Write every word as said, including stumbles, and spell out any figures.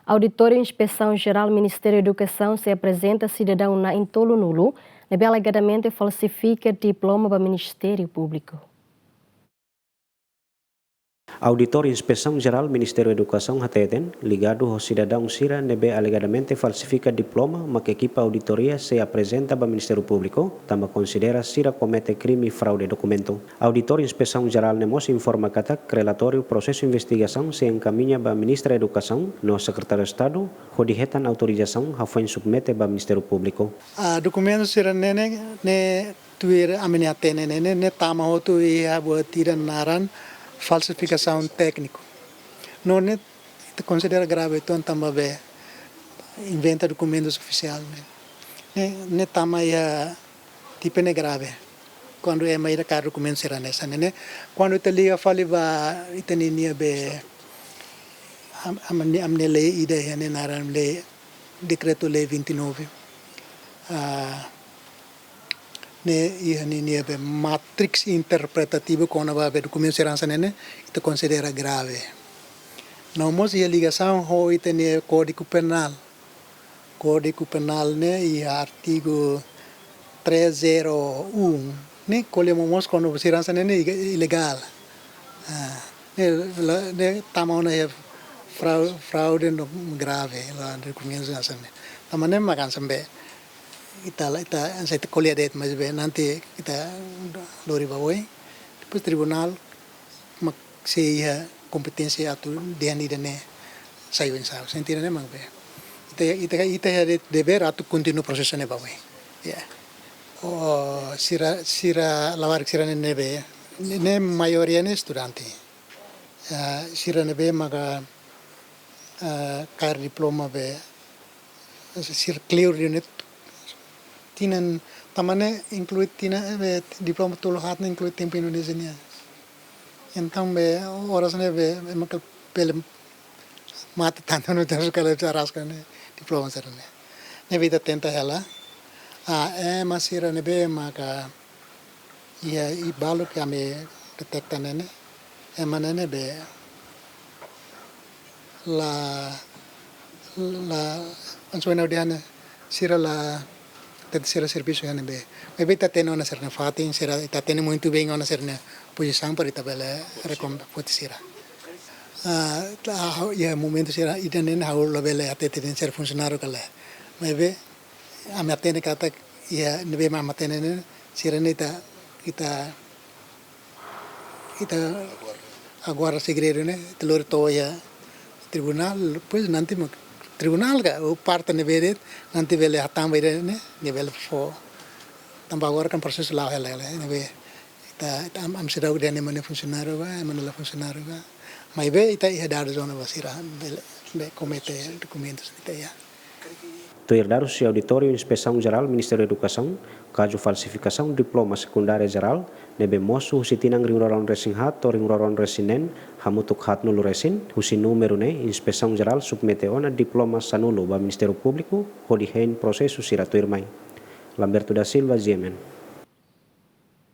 Auditóriu Inspesaun Jerál Ministériu Edukasaun sei aprezenta sidadaun na'in-tolunulu ne'ebé alegadamente falsifika diploma ba Ministériu Públiku. Auditór Inspesaun Jerál Ministériu Edukasaun hateten, ligadu ho sidadaun sira ne'ebé alegadamente falsifika diploma, mak ekipa auditoria sei aprezenta ba Ministériu Públiku, tanba konsidera sira komete krime fraude dokumentu. Auditór Inspesaun Jerál ne'e mós informa katak relatóriu prosesu investigasaun sei enkamiña ba Ministra Edukasaun no Sekretáriu Estadu, hodi hetan autorizasaun hafoin submete ba Ministériu Públiku. Ah, dokumentu sira-ne'e ne'e, ne'e tuir ami-nia hatene ne'e ne'e, ne'e tama hotu iha buat ida naran falsifikasaun tékniku. No ne'e ita konsidera grave uitoan tanba be inventa dokumentus ofisiál ne'e. Ne'e, ne'e tama iha tipe ne'e grave. Kuandu ema ida kaer dokumentu sira hanesan ne'e ne'e. Kuandu ita liga fali ba ita-ninia be am-, am-, ami-nia lei ida iha ne'e naran lei, dekretu lei vinte e nove. Ah, ne'e iha ninia be matrix interpretativu kona-ba be dokumentu sira hanesan ne'e ne'e, ita konsidera grave. No mós iha ligasaun ho ita-nia Kódigu Penál. Kódigu Penál ne'e iha artigu trezentos e um ne'e ko'alia mós kona-ba sira hanesan ne'e ne'e iga-, ilegál. Ah, ne'e la, ne'e tama ona iha frau-, fraude no grave, la dokumentu hanesan ne'e. Tanba ne'e mak hanesan be ita la, ita hanesan ita ko'alia de'it, maibé nanti ita lori ba oin. Depois tribunál mak sei iha kompeténsia atu dehan ida-ne'e sai oinsá. Sentidu ne'e mak be. Ita, ita, ita iha de-, devér atu kontinua prosesu ne'e ba oin. Ya. O sira, sira labarik sira-ne'e ne'ebé, ne'e maioria ne'e estudante. Ah, sira ne'ebé maka, ah, kaer diploma be, sira kleur de'it ne'e. Tinan, tanba ne'e inklui tinan, eh, be, diploma tolu haat ne'e inklui tempu Indonézia nian. Entaun be, oras ne'e be, ema ke bele mate tantu no tenke kala araska ne'e diploma sira-ne'e. Ne'ebé ita tenta hela. Ah, ema sira ne'ebé maka iha, iha balu ke ami detekta ne'e ne'e, ema ne'e ne'e be la, la, anso na udi hane sira la, tenta sira servisu iha ne'ebé. Maibé ita hatene ona sira-nia fatin, sira, ita hatene muito bem ona sira-nia pozisaun para ita bele rekom-, foti sira. Ah, la, ha'u, iha momentu sira, ida-ne'e ha'u labele hatete dehan sira funsionáriu ka lae. Maibé, ami hatene katak iha ne'ebé mak ami hatene ne'e, sira-ne'e ita, ita, ita aguarda segredu ne'e, ita lori to'o iha tribunál, depois nanti mak tribunál ka, ou parte ne'ebé de'it, nanti bele hatán ba ida-ne'e, nia bele fó. Tanba agora kan prosesu la'o hela hela, ne'ebé ita, ita am-, ami seidauk dehan ema ne'e funsionáriu ka, ema ne'e la funsionáriu ka. Maibé ita iha dadus ona ba sira, be, be komete dokumentus ita iha. Tuir dadus husi Auditóriu Inspesaun Jerál Ministériu Edukasaun, kazu falsifikasaun diploma sekundária jerál, ne'ebé mosu husi tinan rihun rua ruanulu resin haat to'o rihun rua ruanulu resin neen, hamutuk haatnulu resin, husi númeru ne'e Inspesaun Jerál submete ona diploma sanulu ba Ministériu Públiku, hodi hein prosesu sira tuirmai. Lamberto da Silva, G M N.